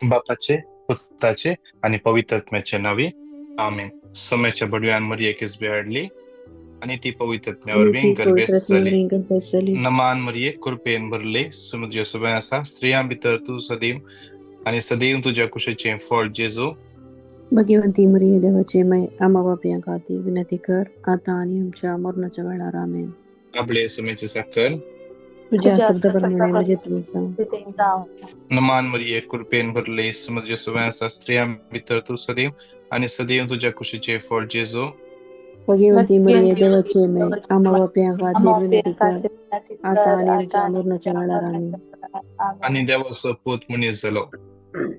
बापाचे, पुताचे आनी पवित्र आत्म्याचे नांवी, आमेन. सोम्याच्या बडव्यान मरियेक इस्बे हाडली आनी ती पवित्र आत्म्या आनी वरवीं ती गर्भेस्त पवित्र जाली. आत्म्या गर्भेस्त जाली. नमान मरिये, कृपेन भरले, तुज्या सुबें आसा, स्त्रियां भितर तूं सदैव आनी सदैव तुज्या कुशीचें फळ जेजू. भगवंती मरिये, देवाचे माय, आम्हा पापयां खातीर विनंती कर, आता आनी आमच्या मरणाच्या वेळार. आमेन. आपले सुमेची साकर. तुझ्या तुझ्या शब्दाप्रमाणे म्हजे तूं जावं. जावं. नमान मरिये, कृपेन भरले, तुज्या सुबें आसा, स्त्रियां भितर तूं सदैव आनी सदैव तुज्या कुशीचें फळ जेजू. भगवंती मरिये, देवाचे माय, आम्हा पापयां खातीर विनंती कर, आता आनी आमच्या मरणाच्या वेळार. आमेन. आनी देवाचो पूत मनीस जालो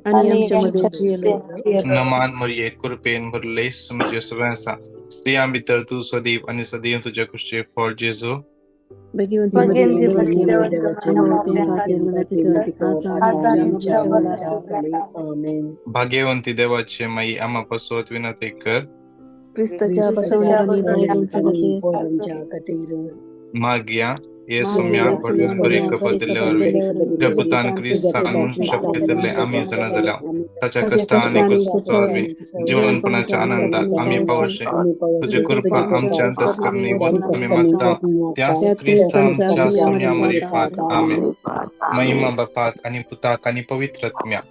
आनी आमच्या मदें जियेलो. नमान मरिये, कृपेन भरले, तुज्या सुबें आसा, स्त्रियां भितर तूं सदैव आनी सदैव तुज्या कुशीचें फळ जेजू. भगवंती मरिये, देवाचे माय, आम्हा पापयां खातीर विनंती कर, आता आनी आमच्या मरणाच्या वेळार. आमेन. भाग्यवंती देवाचे माई, आम्हा पासत विनंती कर. क्रिस्ताच्या बसवणाऱ्यांनी पोहोचवच्या खातीर. मागया हे सोम्या बडव्यान बरी खबर दिल्ले वरवीं तुज्या पुतान क्रिस्तान मनशाक घेतिल्ले आमी जाणा जाल्या ताच्या कश्टां आनी कुस्ता वरवीं जिवनपणाच्या आनंदाक आमी पावशे. तुजी कृपा आमच्या अंतस्करणी वत आमी मागता त्याच क्रिस्ता आमच्या सोम्या मरिफात. आमेन. महिमा बापाक आनी पुताक आनी पवित्र आत्म्याक.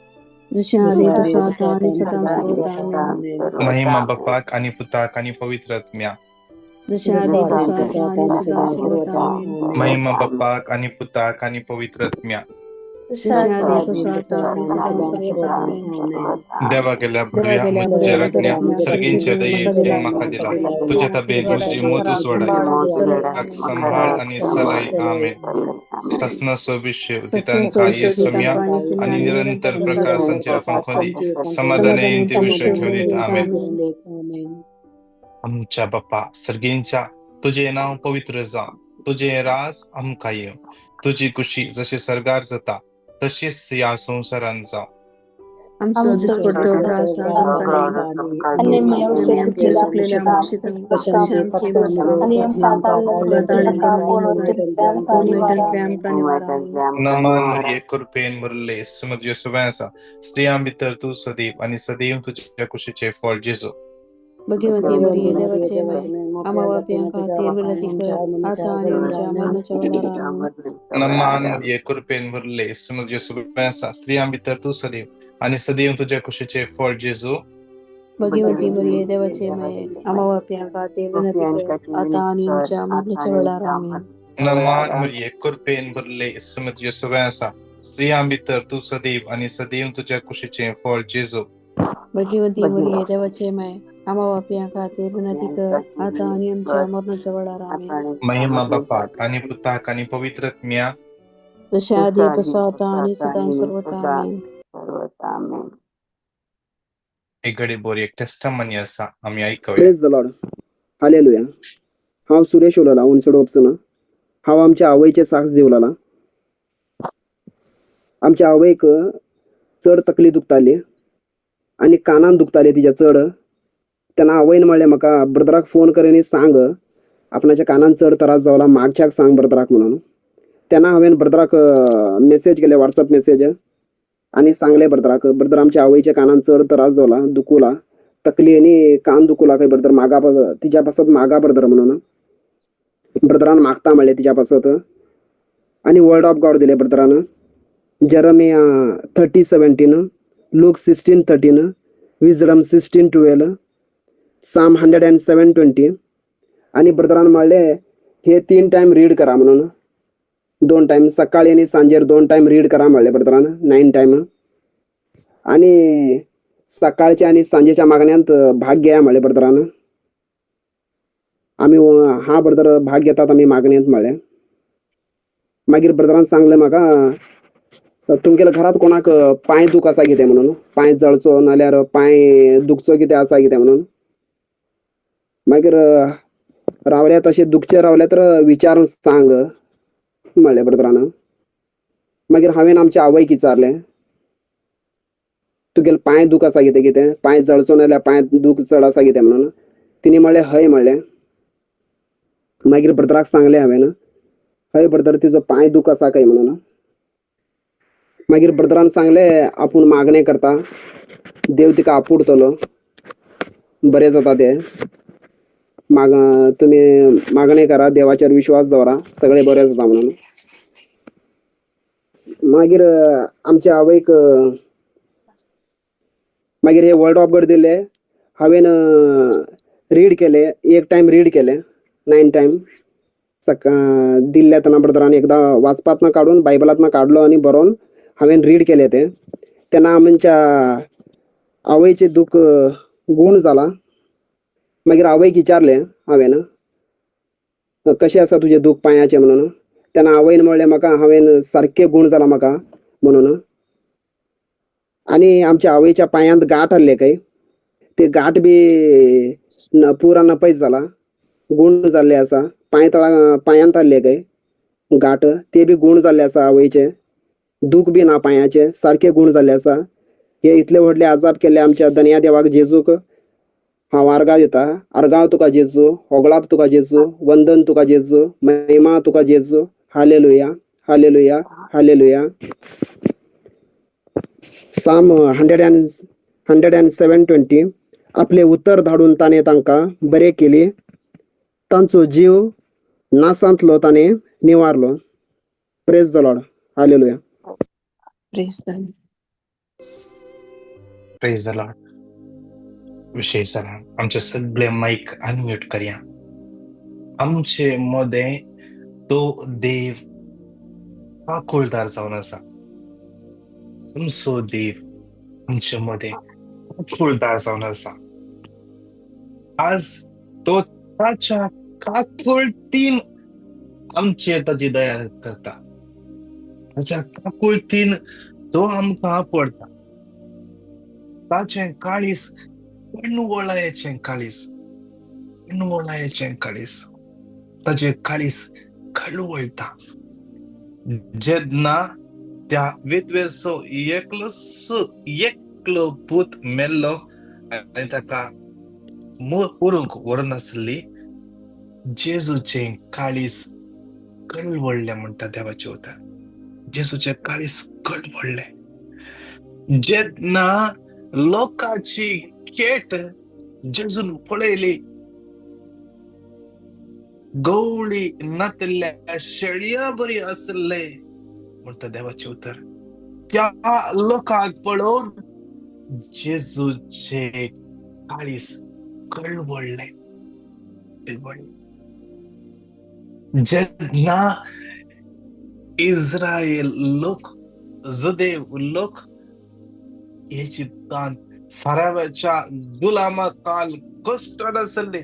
जशें आदी तसो आतां आनी सदां सर्वदा. आमेन. महिमा बापाक आनी पुताक आनी पवित्र आत्म्याक. जशें आदी तसो आतां आनी सदां सर्वदा. आमेन. महिमा बापाक आनी पुताक आनी पवित्र आत्म्याक. जशें आदी तसो आतां आनी सदां सर्वदा. आमेन. देवा गेल्या बडव्या, म्हज्या राखण्या, सर्गींच्या दयेन म्हाका दिला तुज्या ताबेन म्हजी मत उसवडाय, सांभाळ आनी सलाय. आमेन. सासना सोबिशे उदितांका ये सोम्या आनी निरंतर प्रकाशांचे फंफदी समाधान ते विषय घेऊन येत. आमेन. आमच्या बापा सर्गींच्या, तुझे नाव पवित्र जावं, तुझे राज आमकां येवं, तुजी खुशी जशी सर्गार जाता तशीच ह्या संवसारांत जावं. आमचो दिसपट्टो ग्रास आज आमकां दी. आनी आनी आमचे चुकलेले आमचे वायटांतले आमकां निवार. नमान मरिये, कृपेन भरले, तुज्या सुबें आसा, स्त्रियां भितर तूं सदैव आनी सदैव तुज्या कुशीचें फळ जेजू. भगवंती मरिये, देवाचे माय, आम्हा पापयां खातीर विनंती कर, आता आनी आमच्या मरणाच्या वेळार. आमेन. नमान मरिये, कृपेन भरले, तुज्या सुबें आसा, स्त्रियां भितर तूं सदैव आनी सदैव तुज्या कुशीचें फळ जेजू. भगवंती मरिये, देवाचे माय, आम्हा पापयां खातीर विनंती कर, आता आनी आमच्या मरणाच्या वेळार. आमेन. नमान मरिये, कृपेन भरले, तुज्या सुबें आसा, स्त्रियां भितर तूं सदैव आनी सदैव तुज्या कुशीचें फळ जेजू. भगवंती मरिये, देवाचे माय, आम्हा पापयां खातीर विनंती कर, आता आनी आमच्या मरणाच्या वेळार. आमेन. महिमा बापाक आनी पुताक आनी पवित्र आत्म्याक. जशें आदी तसो आतां आनी सदां सर्वदा. आमेन. एक घडी बोरी एक टेस्टमनी आसा, आमी आयकुया. प्रेज the Lord, hallelujah. हांव सुरेश उलयलां उनसड वचना. हांव आमच्या आवयचे साक्ष दिवला. आमच्या आवयक चड तकली दुखताली आनी कानान दुखताली तिच्या चड. तेन्ना आवयन म्हणलें म्हाका, ब्रदराक फोन कर आनी सांग, आपणाच्या कानान चड त्रास जावला, मागच्याक सांग ब्रदराक म्हणून. तेन्ना हांवें ब्रदराक मेसेज केले, वॉट्सएप मेसेज, आनी सांगलें ब्रदराक, ब्रदर, आमच्या आवयच्या कानान चड त्रास जाला, दुखुला, तकली आनी कान दुखुला खंय, ब्रदर, मागा तिच्या पासत, मागा ब्रदर म्हणून. ब्रदरान मागता म्हणलें तिच्या पासत आनी वर्ड ऑफ गॉड दिले brethren, Jeremiah 30:17, Luke 16:13, Wisdom 16:12, Psalm 107:20. आनी ब्रदरान म्हणलें हे तीन टायम रीड करा म्हणून, दोन टायम, सकाळी आनी सांजेर दोन टायम रीड करा म्हणलें ब्रदरान, नायन टायम. आनी सकाळच्या आनी सांजेच्या मागण्यांत भाग घेया म्हणलें ब्रदरान. आमी हा ब्रदर, भाग घेतात आमी मागण्यांत म्हणलें. मागीर ब्रदरान सांगलें म्हाका, तुमगेल्या घरात कोणाक पांय दूख आसा कितें म्हणून, पांय जळचो नाल्यार पांय दुखचो कितें आसा कितें म्हणून. मागीर रावल्या तशें दुखचें रावलें तर विचारून सांग म्हणलें ब्रदरान. मागीर हांवें आमच्या आवयक विचारलें, तुगेले पांय दूख आसा कितें कितें, पांय जळचो नाल्यार पांय दूख चड आसा कितें म्हणून. तिणें म्हणलें हय म्हणलें. मागीर ब्रदराक सांगलें हांवें, हय ब्रदर, तिजो पांय दूख आसा काय म्हणून. मागीर ब्रदरान सांगलें आपूण मागणें करता, देव तिका आपुडतलो, बरें जाता तें, माग तुमी मागणें करा, देवाचेर विश्वास दवरा, सगळें बरें जाता म्हणून. मागीर आमच्या आवयक मागीर हे वर्ड ऑफ गॉड दिले, हांवें रीड केले, एक टायम रीड केले, 9 टायम सका दिल्ल्या तेन्ना ब्रदरान एकदां वाचपांत काडून बायबलांत काडलो आनी बरोवन हांवें रीड केले ते. तेन्ना आमच्या आवयचें दूख गूण जाला. मागीर आवयक विचारलें हांवें, कशें आसा तुजें दूख पांयाचें म्हणून. तेन्ना आवयन म्हणलें म्हाका हांवें सारकें गूण जाला म्हाका म्हणून. आनी आमच्या आवयच्या पांयांत गांठ आहले खंय, ते गांठ बी पुरा नपयत जाला, गूण जाल्ले आसा, पांय तळा पांयांत आहले खंय गांठ, ते बी गूण जाल्ले आसा आवयचे, दूख बी ना पांयाचे, सारके गूण जाल्ले आसा. हे इतले व्हडले आजाप केल्ले आमच्या दनया देवाक जेजूक हांव आर्गां दिता. आर्गां तुका जेजू, होगळाप तुका जेजू, वंदन तुका जेजू, महिमा तुका जेजू. Hallelujah, hallelujah, hallelujah. Psalm 107:20. आपले उत्तर धाडून ताणें तांकां बरें केली, तांचो जीव नासांतलो ताणें निवारलो. Praise the Lord. Hallelujah. Praise the Lord. Praise the Lord. विशय जाला आमचे सगळे मायक अनम्यूट करया. आमचे मदें तो देव काकुळदार जावन आसा. आमचो देव आमचे मदें काकुळदार जावन आसा. आज तो ताच्या काकुळतीन आमचेर ताची दया करता. ताच्या काकुळतीन तो आमकां आपडता. ताचें काळीस कणवळायेचें काळीस, कणवळायेचें काळीस, ताचें काळीस कळवळटा. जेन्ना त्या विधवेचो एकलो पूत मेल्लो आनी ताका पुरूंक व्हरनासली, जेजूचें काळीस कळवळ्ळें म्हणटा देवाचें उतर. जेजूचें काळीस कळवळ्ळें. जेन्ना लोकांची केट जेजून पळयली, गवळी नातिल्ल्या शेळया बरी आसले म्हणटा देवाचें उतर. त्या लोकांक पळोवन जेजूचे काळीस कळवळ्ळें, कळवळ्ळें. जेन्ना इस्रायल लोक, जुदेव लोक इजिप्तांत फारावाच्या गुलामा काल कश्टान आसले,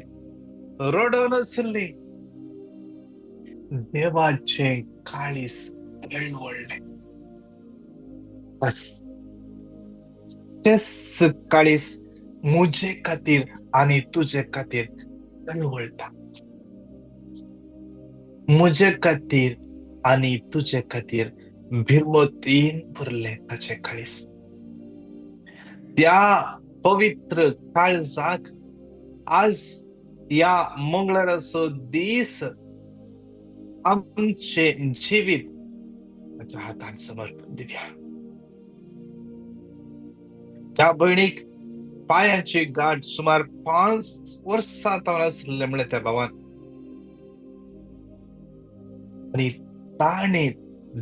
रडोन आसले, देवाचें काळीस कळवळ्ळें. बस तेच काळीस म्हजे खातीर आनी तुजे खातीर कळवळटा. म्हजे खातीर आनी तुजे खातीर भिरमतीन भरलें ताचें काळीस. त्या पवित्र काळजाक आज ह्या मंगळाराचो दीस आमचे जिवीत ताच्या हातान समर्पण दिवया. त्या भयणीक पांयाची गांठ सुमार 5 वर्सां तावन आसलें म्हणलें त्या भावान, आनी ताणें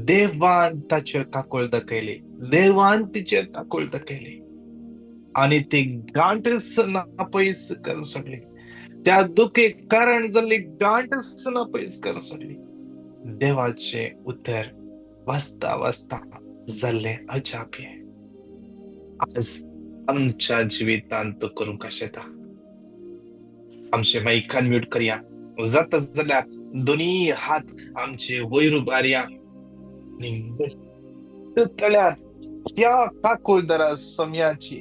देवान ताचेर काकूळ दाखयली, देवान तिचेर काकूळ दाखयली आनी ती गांठच ना पयस करून सोडली. त्या दुखेक कारण जाल्ली गांठच ना पयस करून सोडली. देवाचें उतर वाचता वाचता जाल्लें अजाप हें आज आमच्या जिवितांत तो करूंक आशेता. आमचे मायक अनम्यूट करया, जाता जाल्यार दोनी हात आमचे वयर उबारया आनी तळ्यार त्या काकुळदारा सोम्याची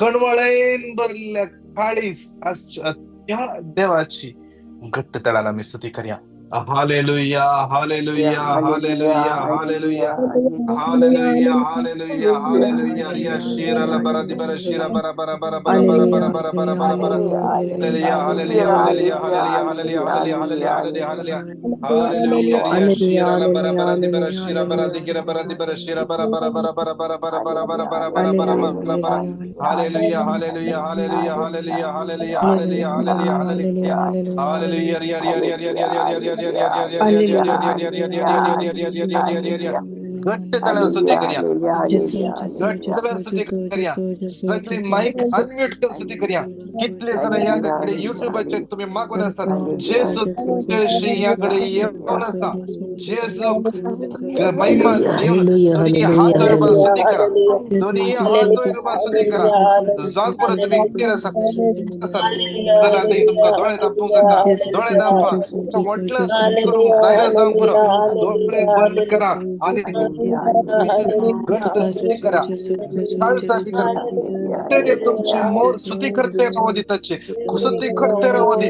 कणवळेन भरल्या काळीस आसच्या त्या देवाची घट्ट तळान आमी स्तुती करया. Hallelujah hallelujah hallelujah hallelujah hallelujah hallelujah hallelujah Riya Shira la bara di bara Shira bara bara bara bara bara bara bara bara bara bara hallelujah hallelujah hallelujah hallelujah hallelujah hallelujah hallelujah hallelujah hallelujah Riya Shira la bara bara di bara Shira bara di gira bara di bara Shira bara bara bara bara bara bara bara bara bara bara bara bara bara hallelujah hallelujah hallelujah hallelujah hallelujah hallelujah hallelujah hallelujah hallelujah Riya Riya Riya Riya Riya Riya Riya Riya घट्ट ताळ्या स्तुती करूया, घट्ट ताळ्यान स्तुती करूया. सगळी mic unmute कर स्तुती करूया. कितले जण याकडे युट्यूबाचेर तुम्ही मागून आसात, जेजू तुझ्याशी याकडे येवन आसा. जेजू महिमा देव, दोन्ही हात वयर स्तुती करा, दोन्ही हात वयर स्तुती करा. जावन परत तुम्ही एकटेर आसा जाल्यार आतां तुमकां दोळे धांपूंक जाता, दोळे धांपा. व्हडलो स्तुती करूंक जायना जावंक पुरो, दोळे बंद करा आनी घट्ट स्तुती करा. तुमची मोर स्तुती करते राहू दे, त्याची स्तुती करते राहू दे,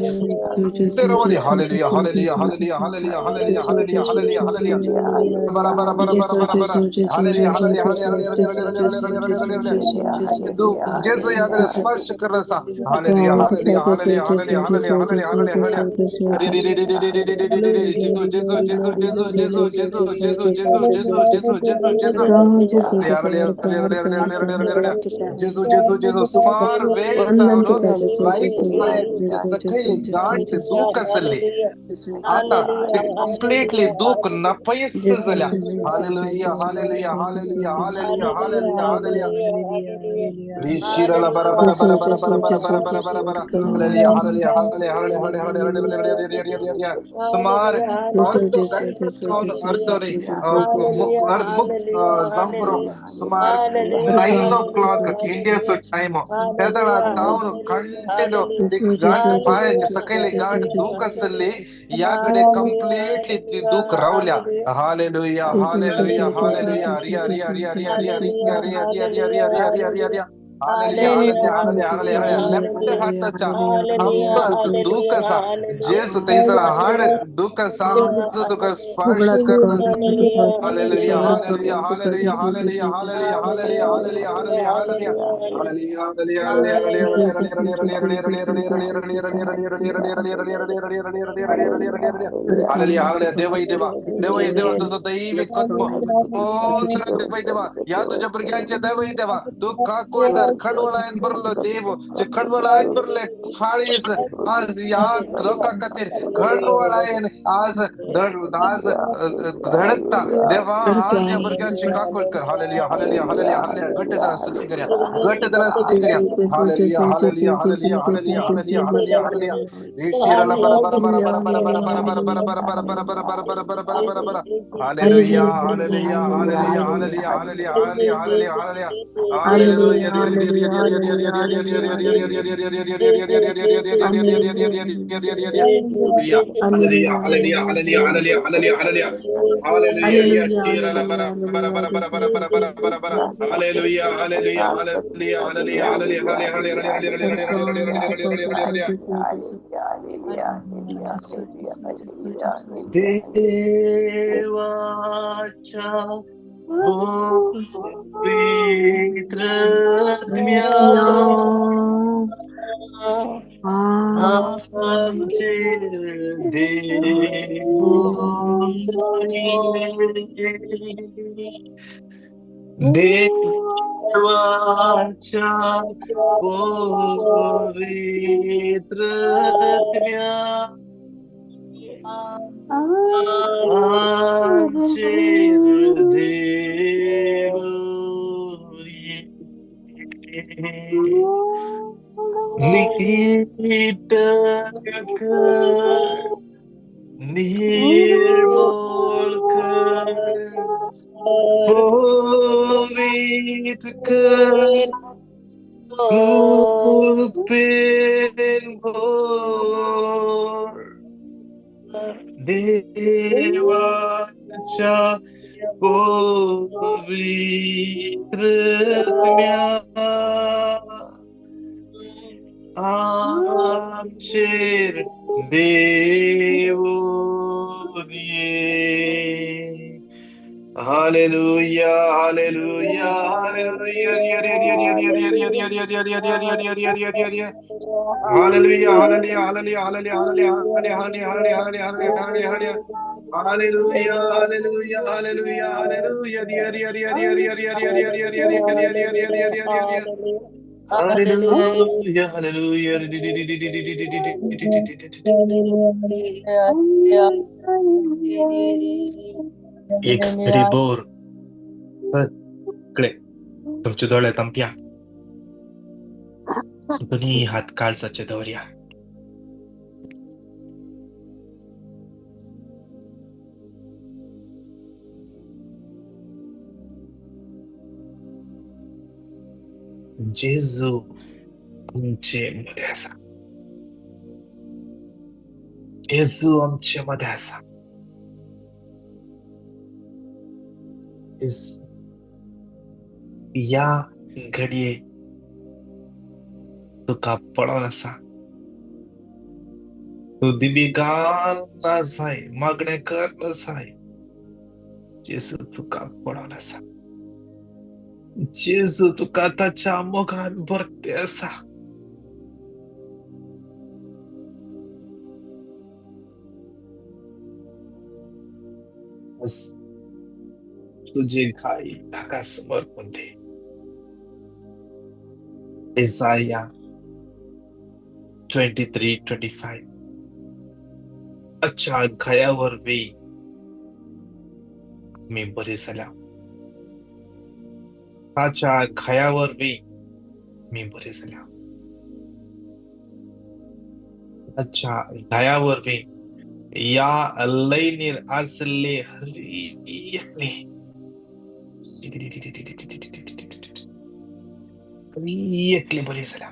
राहू दे. Hallelujah hallelujah hallelujah hallelujah hallelujah hallelujah hallelujah hallelujah बरा बरा बरा बरा बरा बरा हालेलुया हालेलुया हालेलुया. जेजू याकडे स्पर्श करत असा. Hallelujah hallelujah hallelujah hallelujah hallelujah hallelujah hallelujah. जेजू जेजू जेजू जेजू जेजू जेजू जेजू जेजू जेजू जेजू जेजू जेजू जेजू जेजू जेजू. सुमार वेळ राईट सकयल गांठ दूख आसली, आता कंप्लीटली दूख नपयस जाल्या. Hallelujah hallelujah hallelujah hallelujah hallelujah hallelujah. Shirala बरा बरा बरा बरा बरा बरा बरा बरा बरा बरा hallelujah hallelujah hallelujah hallelujah hallelujah. सुमार अर्ध अर्ध जावंक पुरो. सुमार 9 o'clock इंडियाचो टायम तेदळा तावन कंटिन्यू गांठ पायाचे सकयले गांठ दूख आसली, याकडे कंप्लीटली ती दूख रावल्या. Hallelujah hallelujah hallelujah. Riya Riya Riya Riya Riya Riya Riya Riya Riya Riya Riya Riya Riya Riya hallelujah hallelujah hallelujah hallelujah. Left हाताच्या हमस दूख आसा, जेजू थंयसर हाड दूख आसा, तुका स्पर्श करत आसा. Hallelujah hallelujah hallelujah hallelujah hallelujah hallelujah hallelujah hallelujah hallelujah hallelujah hallelujah hallelujah. देवई देवा देवई देवा, तुझं दैवी कत्व देवई देवा, या तुझ्या भुरग्यांचे देवई देवा, तू काकुळदार खडवळायन भरलो देव, जे खडवळायन भरले काळीज आज ह्या लोकां खातीर खडवळायन आज आज धडकता देवा. आज ह्या भुरग्यांची काकूळ कर. Hallelujah hallelujah hallelujah hallelujah. घट्ट ताळ्यान स्तुती करूया, घट्ट ताळ्यान स्तुती करूया. Hallelujah hallelujah hallelujah hallelujah hallelujah hallelujah hallelujah. Shirala बरा बरा बरा बरा बरा बरा बरा बरा बरा बरा बरा बरा बरा बरा बरा बरा बरा बरा बरा hallelujah hallelujah hallelujah hallelujah hallelujah hallelujah hallelujah hallelujah. Hallelujah hallelujah hallelujah hallelujah hallelujah hallelujah. Shirala बरा बरा बरा बरा बरा बरा बरा बरा बरा hallelujah hallelujah hallelujah hallelujah hallelujah hallelujah. देवाच्या पवित्र आत्म्या आमचे देव देवाच्या पवित्र आत्म्या आमचे देव नीट कर निर्मूल कर पवित्र कर कृपेन भर देवाच्या पवित्र आत्म्या आमचेर देव. Hallelujah, hallelujah, hallelujah. Hallelujah, hallelujah, hallelujah, hallelujah, hallelujah, hallelujah, hallelujah, hallelujah, hallelujah. Hallelujah, hallelujah, hallelujah, hallelujah. Hallelujah, hallelujah. एक घडी बोर सगळे तुमचे दोळे तंपया, दोन्ही हात काळजाचे दवरया. जेजू आमचे मध्ये आसा, जेजू आमचे मध्ये आसा. या घडये तुका पळोवन आसा, तूं दिबी घाल ना जाय, मागणें कर ना जाय, जेजू तुका पळोवन आसा. जेजू तुका ताच्या मोगान भरते आसा. तुझे घाई ताका समर्पण दे. Isaiah 23:25. अच्छा घायावर वे मी बरे झाल्या, ताच्या घायावर वे मी बरे झाल्या. अच्छा घायावर वे या लैनीर आसले हरी एकले बरे झाल्या.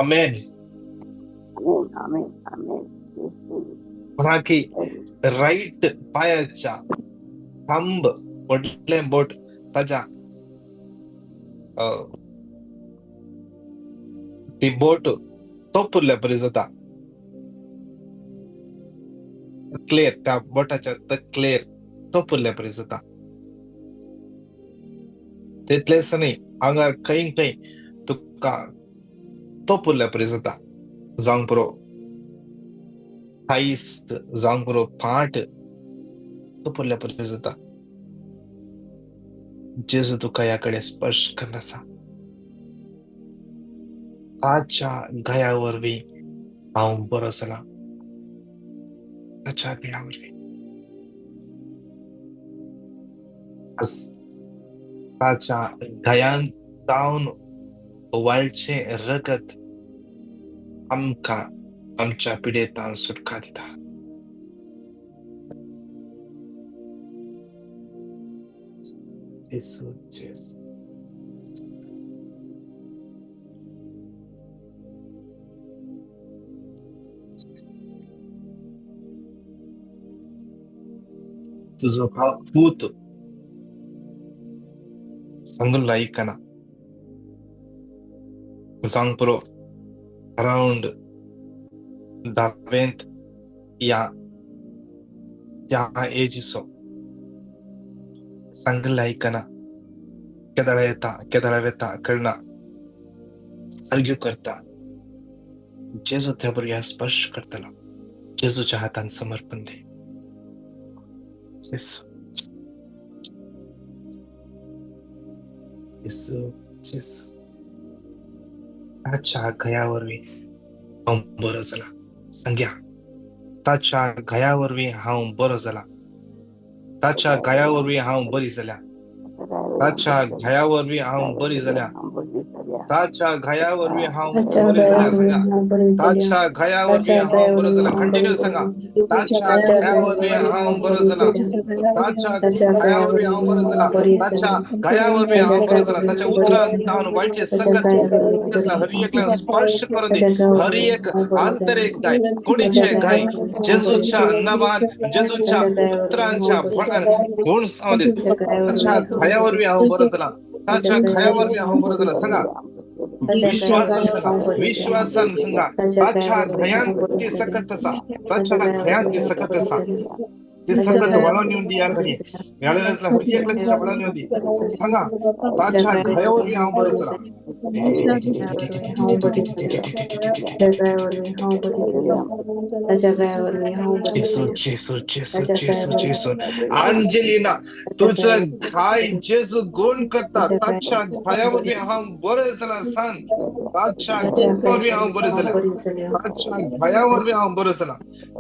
आमेन. आमेन, आमेन. म्हणा की राईट पायाच्या थांब व्हडलें बोट ताच्या ती बोट तोपुरल्या बरी जाता, तकलेर त्या बोटाच्या तकलेर तोपुरल्या बरी जाता. तितलेंच न्ही, आंगार खंय खंय तुका तोपुरल्या बरी जाता, जावंक पुरो थायस, जावंक पुरो फाट तोपुरल्या बरी जाता. जेजू तुका ह्या कडेन स्पर्श करना आसा. ताच्या घाया वरवीं हांव बरो जाला, ताच्या घाया वरवीं. ताच्या घायान जावन वाळचें रगत आमकां आमच्या पिडेतान सुटका दिता. जेजू, जेजू. तुजो पूत सांगून आयकना, जावंक पुरो अरावंड धावेंत या त्या एजीचो, सांगिल्लें आयकना, केदळा येता केदळा वेता कळना, आर्ग्यू करता. जेजू त्या भुरग्याक स्पर्श करतलो. जेजूच्या हातान समर्पण दे. जेजू, जेजू, जेजू. ताच्या घाया वरवीं हांव बरो जाला. सांग्या, ताच्या घाया वरवीं हांव बरो जाला, ताच्या घाया वरवीं हांव बरी जाल्या, ताच्या घाया वरवीं हांव बरी जाल्या, ताच्या घाया वरवीं हांव बरी जाल्या. सांगा, ताच्या घाया वरवीं हांव बरो जाला. कंटिन्यू सांगा, ताच्या घाया वरवीं हांव बरो जाला, ताच्या घाया वरवीं हांव बरो जाला, ताच्या घाया वरवीं हांव बरो जाला. ताच्या उतरान तावन वाळचें सकत हर एकल्यान स्पर्श करून दी, हर एक आंतरीक गाय, कुडीचे गाय जेजूच्या नांवान, जेजूच्या उतरांच्या बळान कोण सांगू दे. ताच्या घाया वरवीं हांव बरो जाला, ताच्या घाया वरवीं हांव बरो जाला. सांगा, विश्वासान सांगा, विश्वासान सांगा, ताच्या घायान ती सकत आसा, ताच्या घायान ती सकत आसा. ते सकत वळून येवन दी ह्या घडये ह्या हर एकल्याच्या वळून येवन दी. सांगा ताच्या घायावरवीं हांव बरो जाला. जेजू जेजू जेजू जेजू जेजू. अंजलिना तुझं घाय जेजू गुण करता. ताच्या घायावरवीं हांव बरो जाला. सांग ताच्या घायावरवीं हांव बरो जाला. ताच्या घायावरवीं हांव बरो जाला.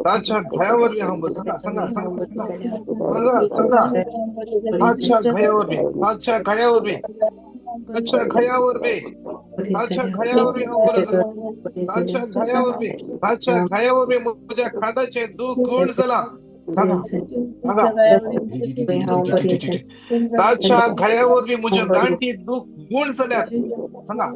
ताच्या घायावरवीं हांव बरो. सांगा सांगा सांगा सांगा सांगा. ताच्या घायावरवीं, ताच्या घायावरवीं, ताच्या घायावरवीं, ताच्या घायावरवीं हांव बरो जाला. ताच्या घायावरवीं, ताच्या घायावरवीं म्हज्या खांदाचें दूख गुण जाला. सांगा सांगा. ताच्या घायावरवीं म्हज्या गांठी दूख गुण जाल्यात. सांगा.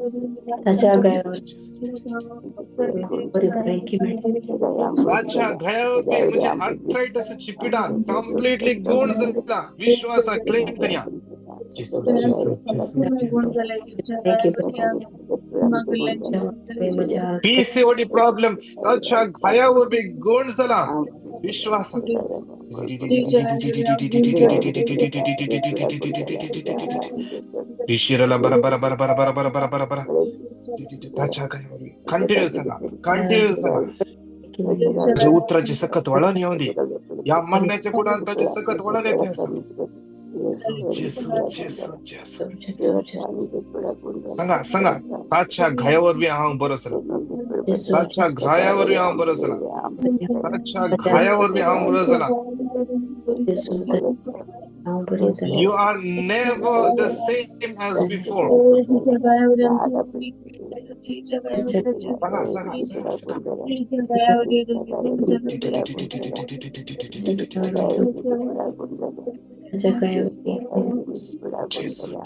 ताच्या घायावरवीं म्हज्या आर्थरायटिसाची पिडा कंप्लिटली गुण जाला. विश्वासा क्लेम करया. जेजू जेजू जेजू. पीसीओडी प्रॉब्लेम ताच्या घायावरवीं गुण जाला. विश्वास. ईश्वराला बरा बरा बरा बरा बरा बरा बरा बरा बरा. ताच्या घायावरवीं कंटिन्यू सांगा, कंटिन्यू सांगा. तुझ्या उतराची सकत वळण येऊ दे. या म्हणण्याच्या कुडान ताची सकत वळण येते. जेजू जेजू जेजू. सांगा सांगा. ताच्या घायावरवीं हांव बरो जाला. ताच्या घायावरवीं हांव बरो जाला. ताच्या घायावरवीं हांव बरो जाला. You are never the same as before. सांगा सांगा सांगा.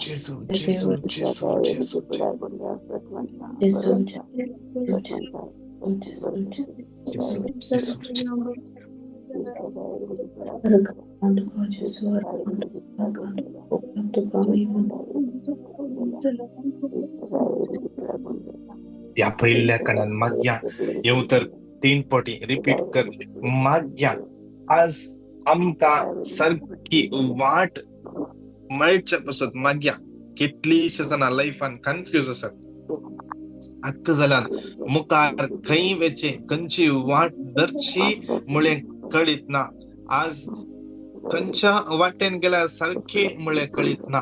जेजू जेजू जेजू जेजू जेजू जेजू जेजू. या पहिल्या कणान माग्या हे उतर 3 पटी रिपीट कर. माग्या आज आमकां सारकी वाट मेळचे पासत माग्या. कितलीशी जाणां लायफान कन्फ्यूज आसात. हक्क जाल्यान मुखार खंय वचचें, खंयची वाट धरची म्हळें कळीत ना. आज खंयच्या वाटेन गेल्यार सारकें म्हळें कळीत ना.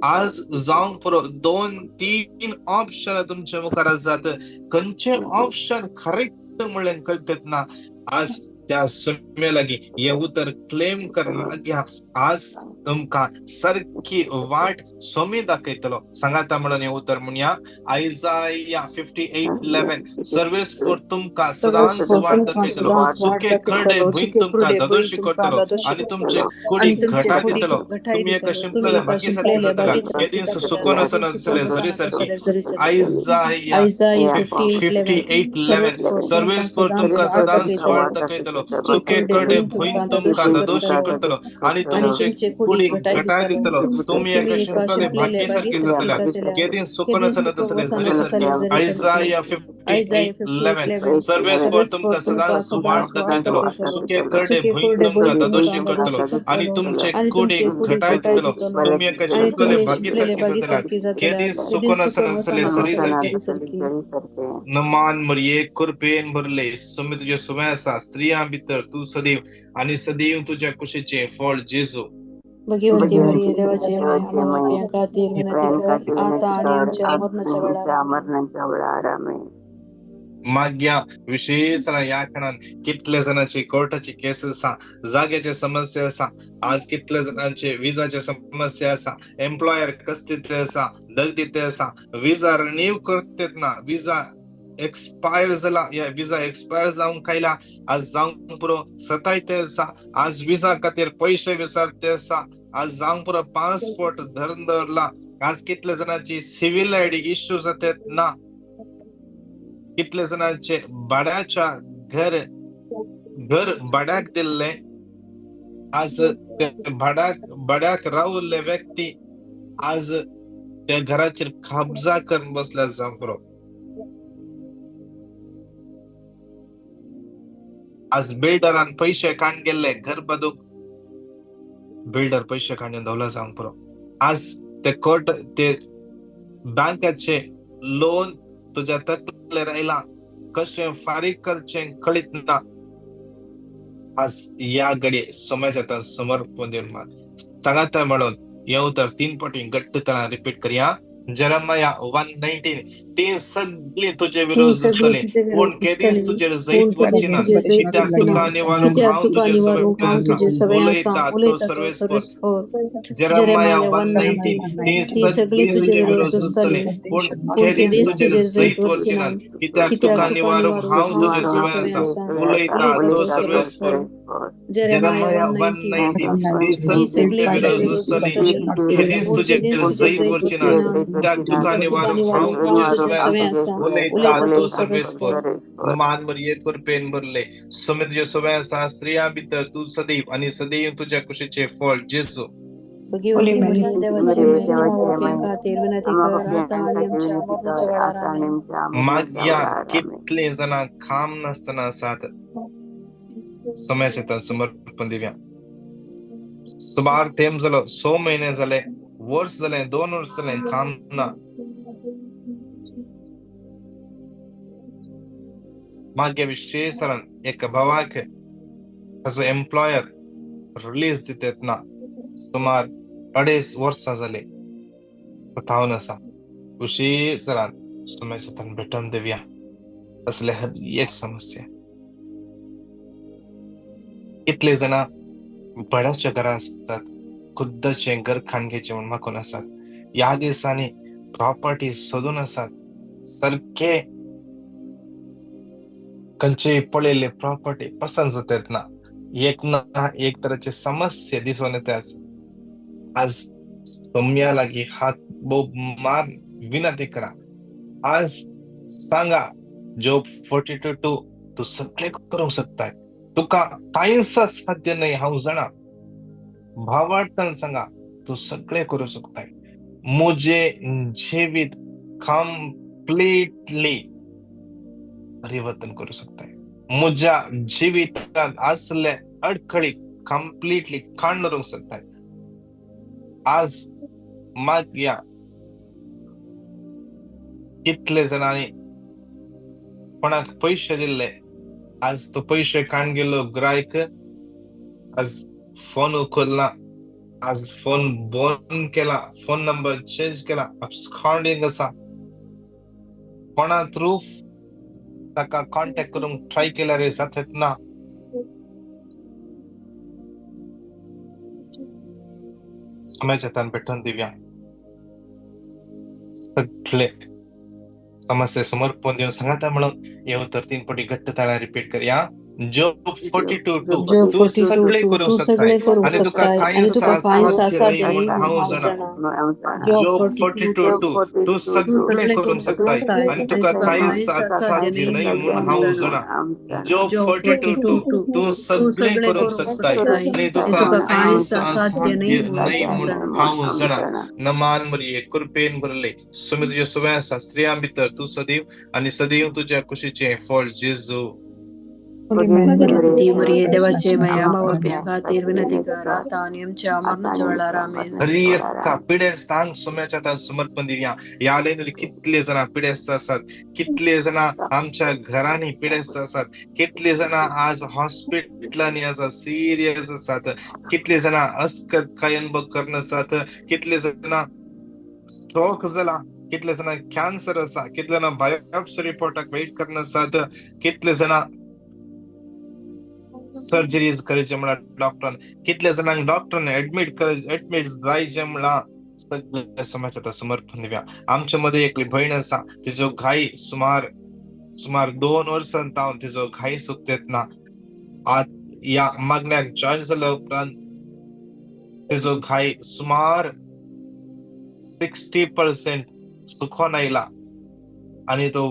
आज जावंक पुरो 2-3 ऑप्शन तुमच्या मुखार आसात. खंयचें ऑप्शन करेक्ट म्हळें कळटत ना. आज त्या सुम्या लागीं हें उतर क्लेम कर माग्या. आज तुमकां सारकी वाट स्वामी दाखयतलो. सांगाता म्हणून हें उतर म्हणया. आयजाया 58:11 सर्वेस्पर तुमकां सदांच वाट दाखयतलो. सुके खरडे भूंय तुमकां दादोशी करतलो आनी तुमचे कुडीक घटाय दितलो. तुमी एका शिंपलेल्या बागी सारकी जातला. हे दीस सुकोन आसनासले झरी सारकी. आयजाया 58:11 सर्वेस्पर तुमकां सदांच वाट दाखयतलो. सुके खरडे भूंय तुमकां दादोशी करतलो आनी तुमचे कुडीक घटाय दितलो. तुमी एका शिंपलेल्या भाटी सारकी जातला. हे दीस सुकोन आसनासले झरी सारकी. आयजाया 58:11 सर्वेस्पर तुमकां सदांच वाट दाखयतलो. सुके खरडे भूंय तुमकां दादोशी करतलो आनी तुमचे कुडीक घटाय दितलो. तुमी एका शिंपलेल्या भाटी सारकी जातला. हे दीस सुकोन आसनासले झरी सारकी. नमान मरिये कृपेन भरले सुमी तुजे सुवे आसा. स्त्रियां भितर तूं सदैव आनी सदैव तुज्या कुशीचें फळ जेजू. भगवंती मरिये देवाची माय, आम्हा पाप्यां खातीर विनंती कर आता आणि आमच्या मरणाच्या वेळार. आमेन. माग्या विशेष ह्या खणान कितले जाणांची कोर्टाची केस आसा, जाग्याची समस्या आसा. आज कितले जाणांचे विजाचे समस्या आसा. एम्प्लॉयर कस्तीत आसा, दगदीत आसा. विजा रिन्यू करतेत ना. विजा एक्सपायर जाला. या विजा एक्सपायर जावंक आयला. आज जावंक पुरो सतायते आसा. आज विजा खातीर पयशे विचारते आसा. आज जावंक पुरो पासपोर्ट धरून दवरला. आज कितले जाणांची सिव्हील आयडी इश्यू जातात ना. कितले जाणांचे भाड्याच्या घर घर भाड्याक दिल्लें. आज ते भाड्याक रावल्ले व्यक्ती आज त्या घराचेर कब्जा करून बसल्या जावंक पुरो. आज बिल्डरान पयशे काण गेल्ले घर बांदूंक. बिल्डर पयशे काडून धवला जावंक पुरो. आज ते कोर्ट ते बँकाचे लोन तुज्या तकलेर आयला, कशें फारीक करचें कळीत ना. आज ह्या घडये समाजात समर्पण दिवन मार सांगाता म्हणून येऊ तर 3 पटी घट्ट तळान रिपीट करया. जेरेमाया 1:19 ती सगळी तुझे विरोध आसतले पूण केदीच तुजेर जैत वचची ना, कित्याक तुका निवारूंक हांव तुजे सवें आसा, उलयता तो सर्वेस्पर. जेरेमाया 1:19 ती सगळी तुझे विरोध आसतले पूण केदीच तुजेर जैत वचची ना, कित्याक तुका निवारूंक हांव तुजे सवें आसा, उलयता तो सर्वेस्पर. जेरेमाया 1:19 ती सगळी विरोध आसतले केदीच तुजेर जैत वचची ना, कित्याक तुका निवारूंक हांव तुजे सवें आसा, उलयता तो सर्वेस्पर. मान मरिये कृपेन भरले, सुमे तुजे सवें आसा, स्त्रियां भितर तूं सदैव आनी सदैव तुज्या कुशीचें फळ जेजू. मागया कितले जाणां काम नासतना आसात, समाजाच्या समर्पण दिव्या. सुमार तेम जालो, 6 महिने जाले, वर्स जालें, 2 वर्स जालें, काम ना. मागीर विशेष एक भावाक ताचो एम्प्लॉयर रिलीज दितात ना, सुमार 2.5 वर्सां जाले पठावन आसा. विशेष समाजान भेटून दिवया असले हर एक समस्या. कितले जाणां बऱ्याचच्या घरा आसतात, खुद्दाचें घर खाणगेचें म्हूण मागून आसात. ह्या दिसांनी प्रॉपर्टी सोदून आसात, सारके खंयचे पळयल्ले प्रॉपर्टी पसंत जातात ना, एक ना एक तरेचे समस्या दिसून येता. आज सोम्या लागीं हात बोब मार विनंती करा. आज सांगा जोब 42:2 तूं सगळें करूंक शकताय, तुका कांयच साध्य न्हय हांव जाणा. भावार्थान सांगा तूं सगळें करूंक शकताय. म्हजें जिवीत कंप्लीटली परिवर्तन करूं शकताय, म्हज्या जिवितांत आसले अडखळी कंप्लीटली काडूंक शकताय. आज मागया कितले जाणांनी कोणाक पयशे दिल्ले, आज तो पयशे काण गेलो ग्रायक, आज फोन उखलना, आज फोन बंद केला, फोन नंबर चेंज केला, अबस्कॉन्डिंग आसा. कोणा थ्रू ताका कॉन्टॅक्ट करूंक ट्राय केल्यार जातात ना. समाजान भेटून दिव्या सगळे समस्या समर्पण देऊन सांगता म्हणून येऊ तर 3 पटी घट्ट ताळा रिपीट करया. जोब 42:2 तूं सगळे करूंक शकताय आनी तुका कांय साध्य न्हय म्हूण हांव जाणा. जोब 42:2 तूं सगळे करूंक शकताय आनी तुका कांय साध्य न्हय म्हूण हांव जाणा. जोब 42:2 तूं सगळे करूंक शकताय आनी तुका कांय साध्य न्हय म्हूण हांव जाणा. नमान मरिये कृपेन भरले, सुमे तुजे सवें आसा, स्त्रियां भितर तूं सदैव आनी सदैव तुज्या कुशीचें फळ जेजू. देवाचे माया बाप्या खातीर विनंती कर आता आनी आमच्या मरणाच्या वेळार. आमेन. हर एका पिडेस्तांक सोम्याच्या हातान समर्पण दिवया. ह्या लायनीर कितले जाणां पिडेस्त आसात, कितले जाणां आमच्या घरांनी पिडेस्त आसात, कितले जाणां आज हॉस्पिटलांनी आसा, सिरियस आसात, कितले जाणां अस्कत काय अनुभव करून आसात, कितले जाणां स्ट्रोक जाला, कितले जाणां कॅन्सर आसा, कितले जाणां बायोप्सी रिपोर्टाक वेट करून आसात, कितले जाणां सर्जरीज करायचे म्हणा डॉक्टरान, कितले जाणांक डॉक्टरान ऍडमिट ऍडमिट जायचे म्हणा. सगळे समाजात समर्पण दिवया. आमच्या मध्ये एकली भयण आसा, तिचो घाई सुमार सुमार 2 वर्सां तावन तिचो घाई सुकतेत ना. आज ह्या मागण्याक जॉईन जाल्या उपरांत तिचो घाई सुमार 60% सुकोन आयला आनी तो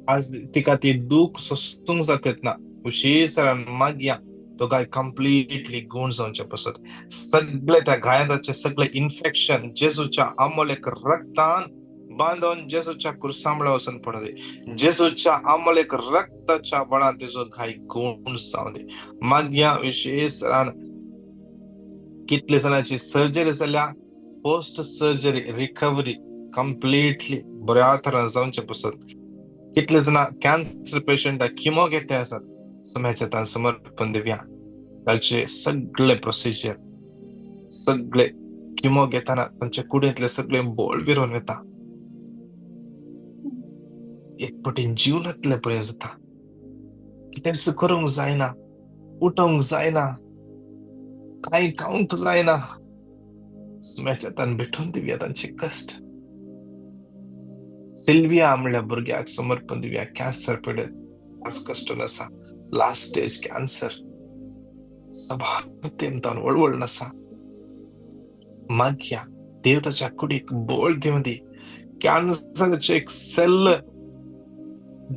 आज तिका ती दूख सोसूंक जातेत ना. उशीर मागया तो गाय कंप्लीटली गुण जावचे पसत. सगळे त्या घायांचे सगळे इन्फेक्शन जेजूच्या अमोलेक रक्तान बांदून जेजूच्या कुरसांबळा वचून पडू दे. जेजूच्या अमोलेक रक्ताच्या बळान तेजो घाय गुण जावं दे. मागया विशेष कितले जाणांची सर्जरी जाल्या, पोस्ट सर्जरी रिकव्हरी कंप्लिटली बऱ्या तरान जावचे पसत. कितले जाणां कॅन्सर पेशंटाक किमो घेते आसात, सोम्याच्या हातान समर्पण दिवया. ताचे सगळे प्रोसिजर, सगळे किमो घेताना तांच्या कुडींतले सगळे बोळ विरोवन वता, एक पटीन जिवनांतले पर्यंत जाता. कितेंच करूंक जायना, उठोवंक जायना, कांय खावंक जायना. सुम्याच्या हातान भेटोवन दिवया तांचे कश्ट. सिल्विया म्हणल्या भुरग्याक समर्पण दिवया. कॅन्सर पिडेत, आज कश्टून आसा, लास्ट स्टेज कॅन्सर, सभार तेमतान वळवळ आसा. मागया देव ताच्या कुडीक बोळ दिवं दी. कॅन्सराचे एक सेल,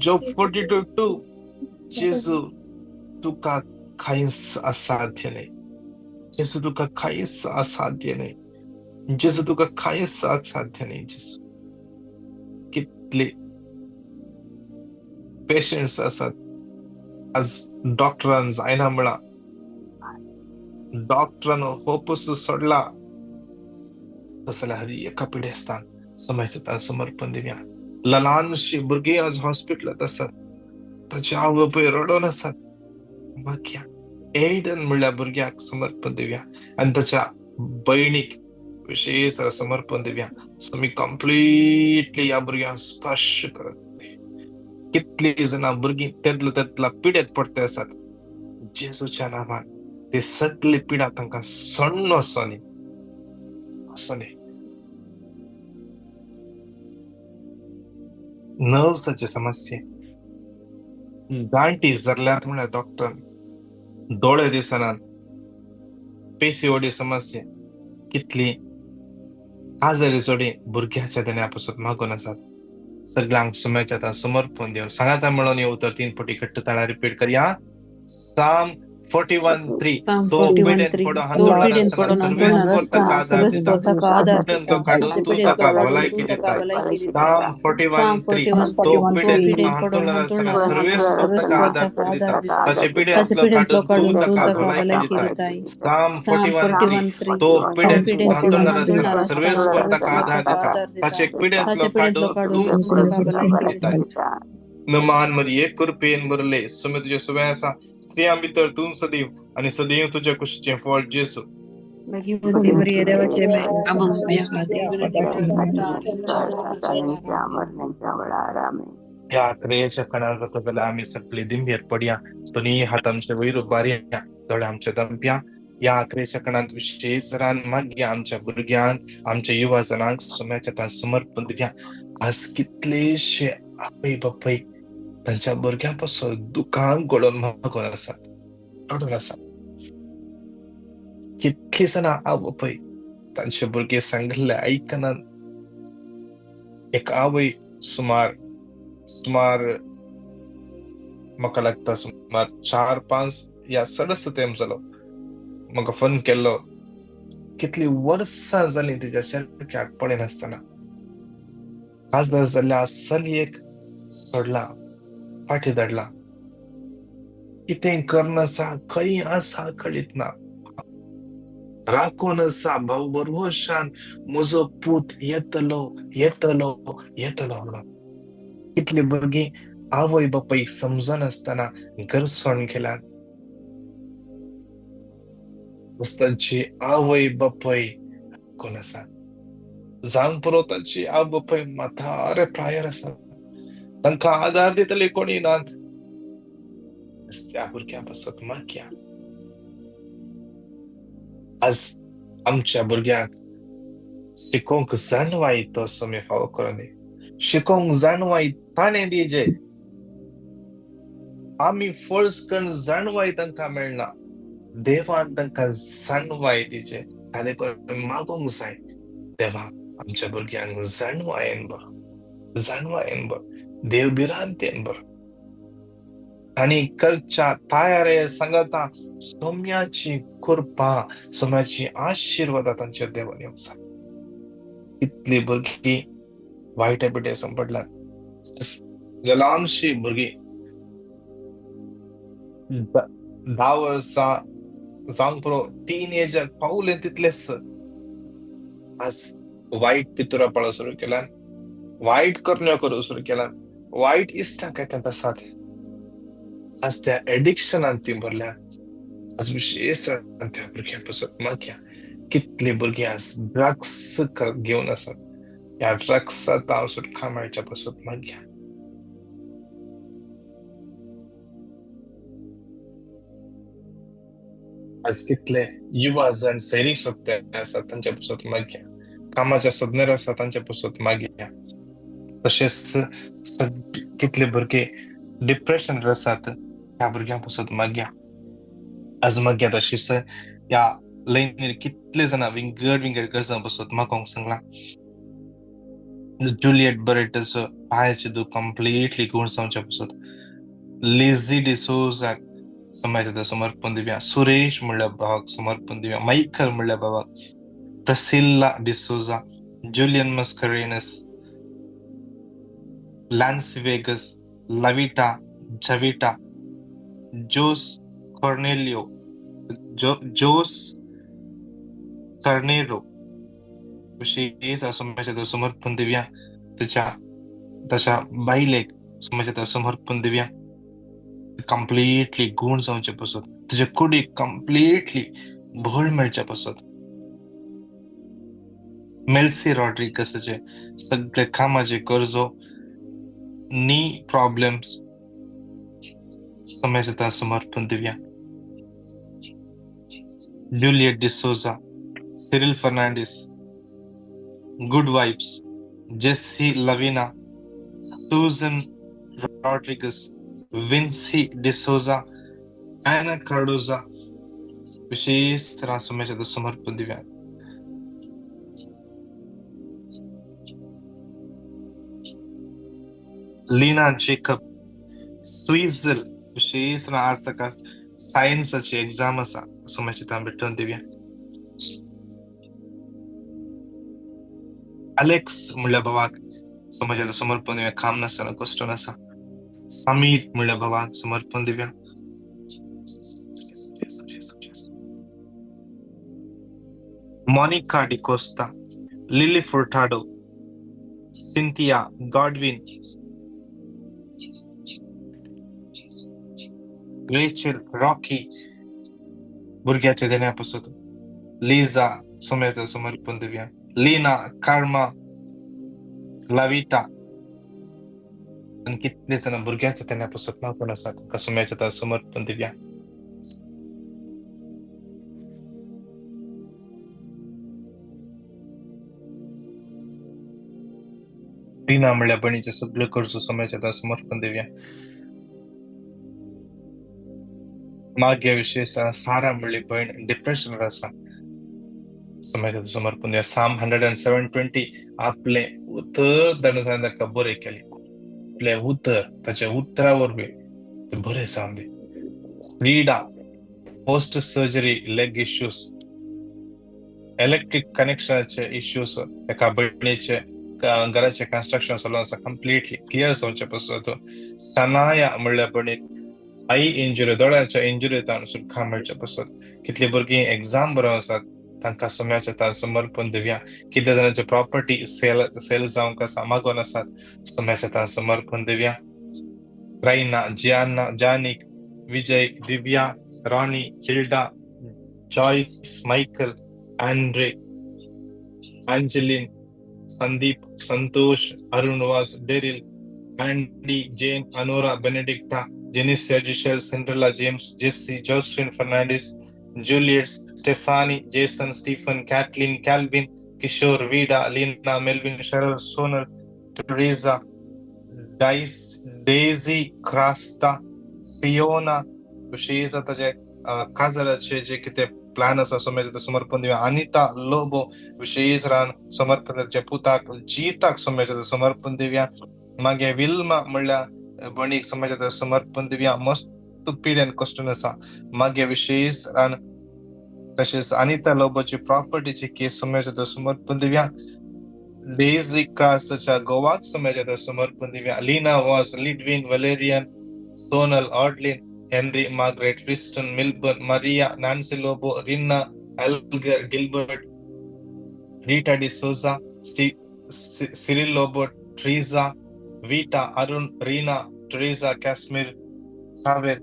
जोब 42:2, जेजू तुका कांयच असाध्य न्हय, जेजू तुका कांयच असाध्य न्हय, जेजू तुका कांयच असाध्य न्हय. जेजू कितले पेशंट्स आसात आज डॉक्टरान जायना म्हळा, डॉक्टरान होपच सोडला, तसं जाल्यार हर एका पिडेस्तान समाजात समर्पण दिवया. ल्हानशी भुरगीं आज हॉस्पिटलांत आसात, ताचे आवय बापूय रडोन आसात. मागया एडन म्हणल्या भुरग्याक समर्पण दिवया आनी ताच्या भयणीक विशेष समर्पण दिवया. सो मी कंप्लिटली ह्या भुरग्यांक स्पर्श करत. कितली जाणां भुरगीं तेतला तेतला पिडेत पडते आसात, जेजूच्या नांवान ते सगळी पिडा तांकां सण्ण वचोनी वचोनी. नर्व्साची समस्या, गांठी जाल्यात म्हणल्यार डॉक्टर, दोळे दिसनात, पीसीओडी समस्या, कितली आजारी जोडी भुरग्याच्या देण्या पासून मागून आसात. सगळ्यांक सुम्याच्या आतां समर्पण दिवन सांगाता म्हणून हे उतर 3 पटी घट्ट ताळा रिपीट करया. साम 41:3, तो पिडेन पडो हांतुळणार आसतना सर्वेस्पर ताका आदार दिता, पिडेन तो काडून तूं ताका भलायकी दिता. साम 41:3, तो पिडेन हांतुळणार आसतना सर्वेस्पर ताका आदार दिता, ताचे पिडेंतलो काडून तूं ताका भलायकी दिता. साम 41:3, तो पिडेन हांतुळणार आसतना सर्वेस्पर ताका आदार दिता, ताचे पिडेंतलो काडून तूं ताका भलायकी दिता. महान मरिये कृपेन भरले, सुमे तुजे सुवे आसा, स्त्रियां भितर तूं सदैव आनी सदैव तुज्या कुशीचें फळ जेजू. ह्या क्रियेच्या कणाक जाता जाल्यार आमी सगळी दिंबेर पडया, दोनूय हात आमचे वयर उबारया, दोळे आमचे दमप्या. ह्या क्रियेच्या कणांत विशेष जरान मागया आमच्या भुरग्यांक, आमच्या युवा जणांक सुम्याच्या तान समर्पण दिवया. आज कितलेशे आवय बापूय तांच्या भुरग्यां पासून दुकान गळोवन मागून आसात, रडून आसात. कितली जाणां आवय बापूय तांचे भुरगे सांगिल्ले आयकनात. एक आवय सुमार सुमार म्हाका लागता सुमार 4-5 या चडच तेंप जालो म्हाका फोन केल्लो. कितली वर्सां जालीं तिच्या शेरक्याक पळयनासतना काजर जाल्ल्या चलयेक सोडला, फाटी धाडला. कितें करनासा, खंय आसा कळीत ना, राखून आसा भाव बरवशान म्हजो पूत येतलो येतलो येतलो म्हणून. कितली भुरगीं आवय बापायक समजनासतना गरसण केल्यात. तांची आवय बापाय कोण आसा जावन पुरो, तांची आवय बापाय म्हातारे प्रायर आसा, तांकां आदार दितले कोणी नात. त्या भुरग्यां पासत मागया आज आमच्या भुरग्यांक शिकोवंक जाणवाय तो समय फावो करून दी, शिकोवंक जाणवाय ताणें दिजे. आमी फोर्स करून जाणवाय तांकां मेळना, देवान तांकां जाणवाय दिजे. ताणें करून मागूंक जाय, देवा आमच्या भुरग्यांक जाणवायेन बरो, जाणवायेन बरो, देव भिरांतेन बरो. आनी करच्या तयारे सांगता सोम्याची कृपा, सोम्याची आशिर्वादा तांचेर देवान येवंक जाय. कितली भुरगीं वायट बिटे संपडल्यात, ल्हानशी भुरगीं 10 वर्सां जावंक पुरो टीन एजाक पावले तितलेच आज वायट पितुरा पाळो सुरू केला, वायट करण्यो करूंक सुरू केला, वायट इश्टां काय तांकां साथ. आज त्या एडिक्शनान ती भरल्या. आज विशेष त्या भुरग्यां पासून मागया. कितली भुरगीं आज ड्रग्स घेवन आसात, ह्या ड्रग्सांत हांव सुटका मेळच्या पासून मागया. आज कितले युवा जण सैरीक सोदते आसात तांच्या पासून मागया, कामाच्या सोदनेर आसा तांच्या पासून मागया. तशेंच कितले भुरगे डिप्रेशन आसात ह्या भुरग्यां पासून मागया. आज मागया. तशीच ह्या लायनीर कितले जाणां विंगड विंगड गरजां पासून मागोंक सांगला. जुलियट बरेटचो पांयाचे दूख कंप्लिटली गुण जावच्या पासून, लेझी डिसोजाक समाजाच्या समर्पण दिवया, सुरेश म्हणल्या भावाक समर्पण दिवया, मायकल म्हणल्या भावाक, Priscilla D'Souza, Julian Mascarenhas, Lance Vegas, Lavita Javita, Jose Cornelio, Jose Carneiro विशेष समाजाच्या समर्पण दिवया. त्याच्या ताच्या बायलेक समाजाच्या समर्पण दिवया. कंप्लिटली गुण जावचे पासून, तुझ्या कुडीक कंप्लिटली बळ मेळचे पासून. मेल्सी रॉड्रिगसाचे सगळे कामाचे गरजो, नी प्रॉब्लेम्स समाजाच्या समर्पण दिवया. Juliet D'Souza, Cyril Fernandes, good vibes, Jessy Lavina, Susan Rodrigues, Vincy D'Souza, Anna Cardoza विशेष समाजाच्या समर्पण दिवया. लीना जेकब, स्विझल विशेष आज ताका सायन्साची एग्जाम आसा समाजाच्या भेटून दिवया. अलेक्स म्हणल्या भावाक समाजाच्या समर्पण दिवया, काम नासतना कश्ट आसा. समीर म्हणल्या भावाक समर्पण दिवया. Monica D'Costa, Lily Furtado, Cynthia Godwin, Rachel Rocky भुरग्याच्या देण्या पासून, लिझा समाजाच्या समर्पण दिवया, लीना कार्मा, लविटा आनी कितले जाणां भुरग्याच्या देण्या पासून मागून आसा तांकां समाजाच्या समर्पण दिवया. रीना म्हणल्या भयणीचे सगळे गरजो समाजाच्या समर्पण दिवया. माग्या विशेष सारा म्हणली भयण डिप्रेशन आसा समाजाच्या समर्पण दिवया. साम 107:20 आपले उतर धाडून ताका बरें केलें, आपले उतर ताच्या उतरा वरवीं ते बरें जावन दी. Frida post surgery leg issues, electric कनेक्शनाचे issues, एका भयणीचे घराचे कन्स्ट्रक्शन चालू आसा कंप्लिटली क्लियर जावचे पासून. सनाया म्हणल्या भयणीक I injury, दोळ्याच्या इंजुरी सुटका मेळचे पासून. कितली भुरगीं एग्जाम बरोवन आसात तांकां सम्याच्या तार समर्पण दिवया. कितल्या जाणांचे प्रॉपर्टी सेल सेल जावंक आसा मागोवन आसात सम्याच्या तार समर्पण दिवया. Raina, Gianna, Janik, Vijay, Divya, Rani, Hilda, Joyce, Michael, Andre, Angeline, Sandeep, Santosh, Arun Vaz, Daryl, Andy, Jane, Anora, Benedicta, Jenicia, Giselle, Cinderella, James, Jesse, Josephine Fernandes, Juliet, Stephanie, Jason, Stephen, Kathleen, Calvin, Kishore, Vida, Lina, Melvin, Cheryl, Sonal, Teresa, Dice, Daisy, Krasta, Fiona, विशेष ताचे काजराचे जे कितें plan आसा समाजाचे समर्पण दिवया. अनिता लोबो विशेष रान समर्पण ताच्या पुताक जिताक समाजाचे समर्पण दिवया. मागीर विल्मा म्हणल्यार भयणीक समाजाचे समर्पण दिवया. मस्त पिड्यान कश्टून आसा. मागीर विशेष रान तशेंच अनिता लोबोची प्रॉपर्टीची केस समाजाचे समर्पण दिवया. डेझी क्रासच्या गोवाक समाजाचे समर्पण दिवया. Lina Vaz, Lidwin, Valerian, Sonal, Audlin, Henry, Margaret, Tristan, Milburn, Maria, Nancy Lobo, Rinna, Algar, Gilbert, Rita D'Souza, Cyril Lobo, Treesa, Vita, Arun, Reena, Teresa, Kashmir, Saver,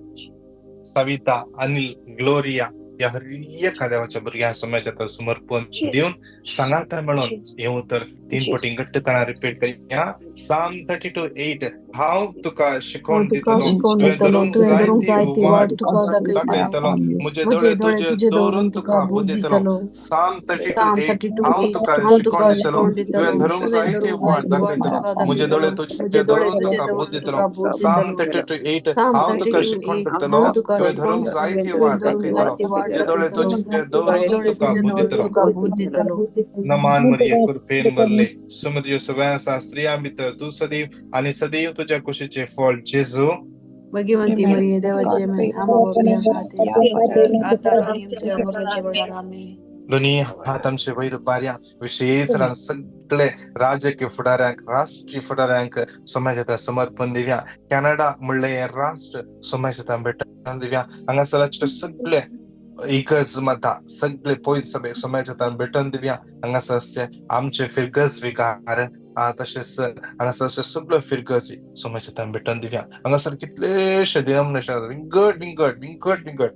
Savita, Anil, Gloria ह्या हर एका देवाच्या भुरग्या समाजात समर्पण दिवन सांगाता मेळोन हें उतर 3 पटी घट्टपणान रिपीट करया. Psalm 32:8 हांव तुका शिकोवन दितलो, तुवें धरूंक जाय ती वाट दाखयतलो, म्हजे दोळे तुजे दवरून तुका बुद्द दितलो. Psalm 32:8 हांव तुका शिकोवन दितलो, तुवें धरूंक जाय ती वाट दाखयतलो, म्हजे दोळे तुजे दवरून तुका बुद्द दितलो. Psalm 32:8 हांव तुका शिकोवन दितलो, तुवें धरूंक जाय ती वाट दाखयतलो, म्हजे दोळे तुजे दवरून तुका बुद्द दितलो. नमान मरिये, कृपेन भरले, सुमतियो सगळ्या आसा, स्त्रियां भितर तूं सदैव आनी सदैव तुज्या कुशीचें फळ जेजू. भगवंती मरिये, देवाचे माय, आम्हा पाप्यां खातीर आता आनी आमच्या मरणाच्या वेळार. आमेन. दोन्ही हात आमचे वयर उबारया. विशेष सगळे राजकीय फुडाऱ्यांक, राष्ट्रीय फुडाऱ्यांक समाजात समर्पण दिवया. कॅनडा म्हणलें हें राष्ट्र समाजात भेटण दिवया. हांगासराचे सगळे इगर्ज माता सगळे पयत सभेक समाजात भेटून दिवया. हांगासर आमचे फिरगज विकार तशेंच हांगासर सगळ्यो फिरगजी समाजात भेटून दिवया. हांगासर कितलेशे डिनॉमिनेशन विंगड विंगड विंगड विंगड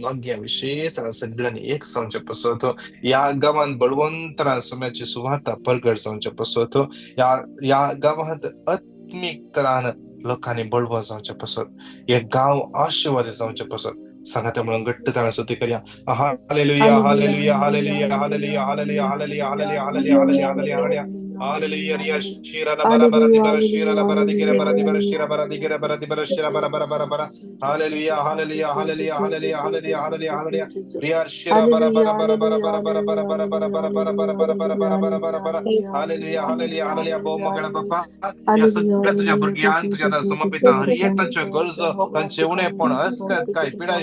मागया. विशेष सगळ्यांनी एक जावचे पसत ह्या गांवांत बळवंतरान समाजाची सुवार्ता परगट जावचे पसत, ह्या गांवांत आत्मीक तरान लोकांनी बळवंत जावचे पसत, हे गांव आशिर्वादी जावचे पसत सांगाता म्हणून घट्ट ताणें स्तुती करया. Hallelujah, hallelujah, hallelujah, hallelujah, hallelujah, hallelujah, hallelujah, hallelujah, hallelujah, hallelujah, hallelujah. Riya शिरा ला बरा बरा दी बरा शिरा ला बरा दी गिरा बरा दी बरा शिरा बरा दी गिरा बरा दी बरा शिरा बरा बरा बरा बरा. Hallelujah, hallelujah, hallelujah, hallelujah, hallelujah, hallelujah, hallelujah. Riya शिरा बरा बरा बरा बरा बरा बरा बरा बरा बरा बरा बरा बरा बरा बरा बरा बरा बरा बरा. Hallelujah, hallelujah, hallelujah. भोव मोगेल्या बापा, ह्या सगळ्या तुज्या भुरग्यांक तुज्या दार समर्पिता. हर एक तांच्यो गरजो, तांचे उणेपण, अस्कत काय पिडा,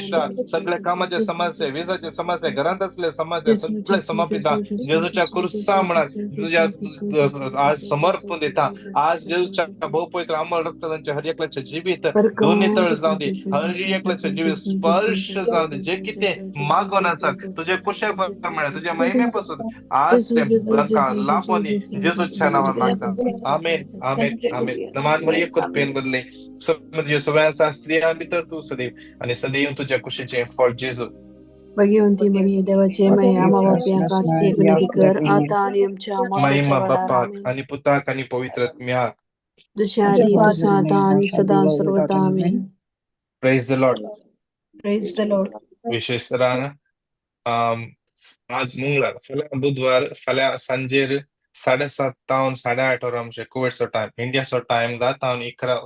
सगळे कामाचे समस्ये, विजाचे समस्ये, घरांत असले समस्ये सगळे समर्पिता जेजूच्या कुर्सा म्हणान तुझ्या आज समर्पण दिता. आज जेजूच्या भोव पवित्र अमर रक्त तांच्या हर एकल्याचें जिवीत दोन्ही तळ जावं दी, हर एकल्याचें जिवीत स्पर्श जावं दी. जे कितें मागोन आसात तुजे कुशे प्रमाणे तुज्या महिमे पासून आज ते तांकां लाभोन दी, जेजूच्या नांवान मागता. आमेन, आमेन, आमेन. नमान मरिये, कृपेन भरले, सगळ्या आसा, स्त्रियां भितर तूं सदैव आनी सदैव तुज्या कुशीचें फळ जेजू. भगवंती मरिये, देवाचे माय, आम्हा पाप्यां खातीर विनंती कर आता आनी आमच्या मरणाच्या महिमा वेळार. बापाक आमेन. आनी पुताक आनी पवित्र आत्म्याक, जशें आदी तशें आतां आनी सदां सर्वदा. आमेन. Praise the Lord. Praise the Lord. विशेष तरान आज मंगळार, फाल्यां बुधवार, फाल्यां सांजेर 7:30 तावन 8:30 वरां आमचे कुवेटचो टायम, इंडियाचो टायम 10 तावन 11,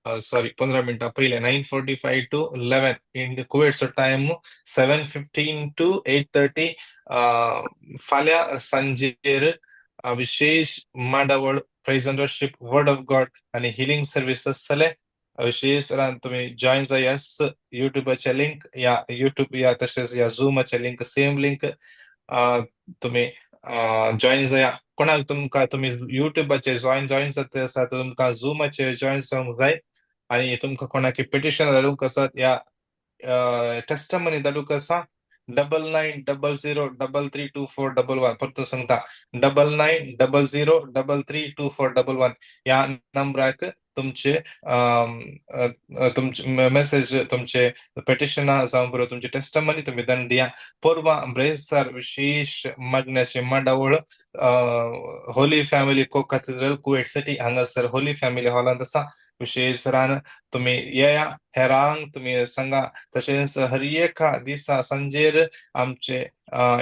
सॉरी 15 मिनटां पयलें 9:45 to 11, कुवेटचो टायम 7:15 to 8:30. फाल्यां सांजेर विशेष मांडावळ, praise and worship, word of God आनी हिलिंग सर्वीस आसतले. विशेष तरान तुमी जॉयन जाय. युट्यूबाचे लिंक या युट्यूब या तशेंच या झुमाचे लिंक, सेम लिंक तुमी जॉयन जाया. कोणाक तुमकां तुमी युट्यूबाचेर जॉयन जाता आसा तर तुमकां झुमाचेर जॉयन जावंक जाय. आनी तुमकां कोणाक पिटिशन धाडूंक आसत या टेस्टमनी धाडूंक आसा, 9900332411. परतून सांगता, 9900332411 ह्या नंबराक तुमचे तुमचे मेसेज, तुमचे पेटिशनां जावं बरो तुमचे टेस्टमनी तुमी धाडून दिया. परवां ब्रेस्तार विशेष मागण्याचे मांडावळ Holy Family Co Cathedral, Kuwait City हांगासर होली फॅमिली हॉलांत आसा. विशेष रान तुमी येया, हेरांक तुमी सांगा. तशेंच हर एका दिसा सांजेर आमचे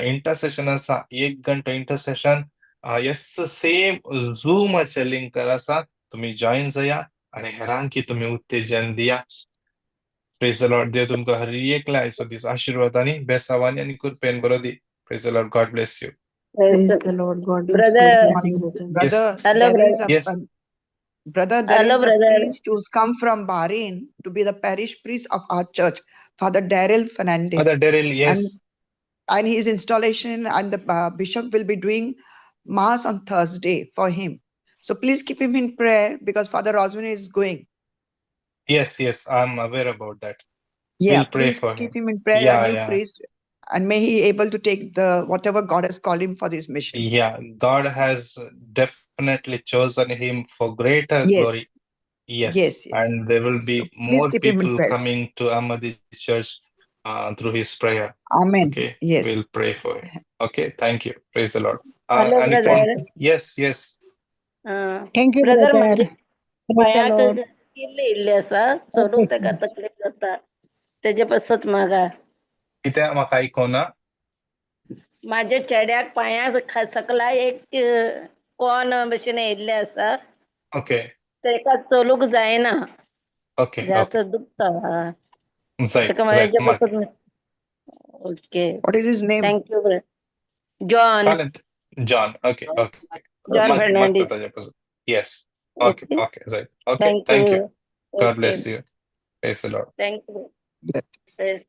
इंटरसेशन आसा, 1 घंटो इंटरसेशन, येस सेम झुमाचे लिंकार आसा. तुमी जॉयन जाया आनी हेरांकी तुमी उत्तेजन दिया. प्रेज the Lord. देव तुमकां हर एकल्या आयचो दीस आशिर्वाद आनी बेसावानी आनी कृपेन बरो दी. Praise the Lord. God bless you. Praise the Lord. God bless Brother, you. Brother. Brother, Hello, there is a Yes. brother, there Hello, is a brother. priest who's come from Bahrain to be the parish priest of our church, Father Daryl Fernandez. Father Daryl, yes. And his installation and the bishop will be doing mass on Thursday for him. So please keep him in prayer because Father Rosman is going. Yes, I am aware about that. Yeah, We'll pray please for keep him. him in prayer, a Yeah, new yeah. priest, and may he able to take the whatever God has called him for this mission. Yeah, God has definitely chosen him for greater Yes. glory. Yes, Yes, yes. and there will be So please more keep him in people prayers. coming to Ahmadi Church through his prayer. Amen. Okay, Yes. we'll pray for him. Okay, thank you. Praise the Lord. Hello आणि brother. कोण? Yes. Thank you, brother brother. म्हाजे Praise the पांयाक Lord. किल्ले इल्ले आसा, चलूंक ताका तकलीफ जाता, तेजे पासत मागा. कित्याक म्हाका आयकोना? माझ्या चेड्याक पांया सकला एक कोन भशेन येयल्ले आसा. ओके. तेका चलूंक जायना. ओके. जास्त ओके. दुखता. जायत ताका जायत म्हाजे मागीर. पासत. Okay. What is his name? Thank you brother. John. फाल्यां जॉन. ओके. जॉन मागता फर्नांडीस. ताजे पासून. येस, ओके. ओके. ओके, जायत. Okay. Thank thank you. You. God okay. Bless you. Praise the Lord. Thank you. Bless.